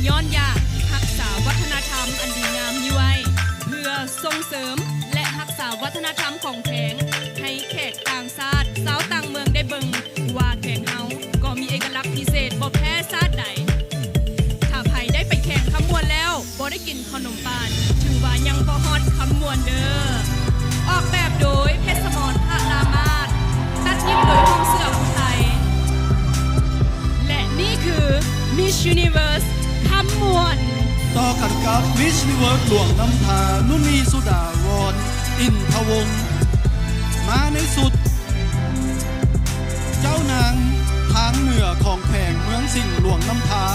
ຍ້ອນຢາກຮັກສາວັດທະນະທຳອັນດີງາມນີ້ໄວ້ ເພື່ອສົ່ງເສີມ ແລະ ຮັກສາວັດທະນະທຳຂອງແຂວງ ໃຫ້ແຂກຕ່າງຊາດ ຊາວຕ່າງເມືອງໄດ້ເບິ່ງວ່າແຂວງເຮົາກໍມີເອກະລັກພິເສດບໍ່ແພ້ຊາດໃດ. ຖ້າໃຜໄດ້ໄປແຂວງຄຳມ່ວນແລ້ວ ບໍ່ໄດ້ກິນເຂົ້າໜົມປານ ຖືວ່າຍັງບໍ່ຮອດຄຳມ່ວນເດີ້. ອອກແບບໂດຍ ເພັດສະໝອນ ພະລາມາດ ຕັດຍິບໂດຍຫ້ອງເສືອຜູ້ໄທ ແລະ ນີ້ຄື Miss Universe ຄຳມ່ວນ. ຕໍ່ກັນກັບ Miss Universe ຫຼວງນ້ຳທາ ນຸນີ ສຸດາວອນ ອິນທະວົງ ມາໃນຊຸດ ເຈົ້ານາງທາງເໜືອຂອງແຂວງເມືອງສິງ ຫຼວງນ້ຳທາ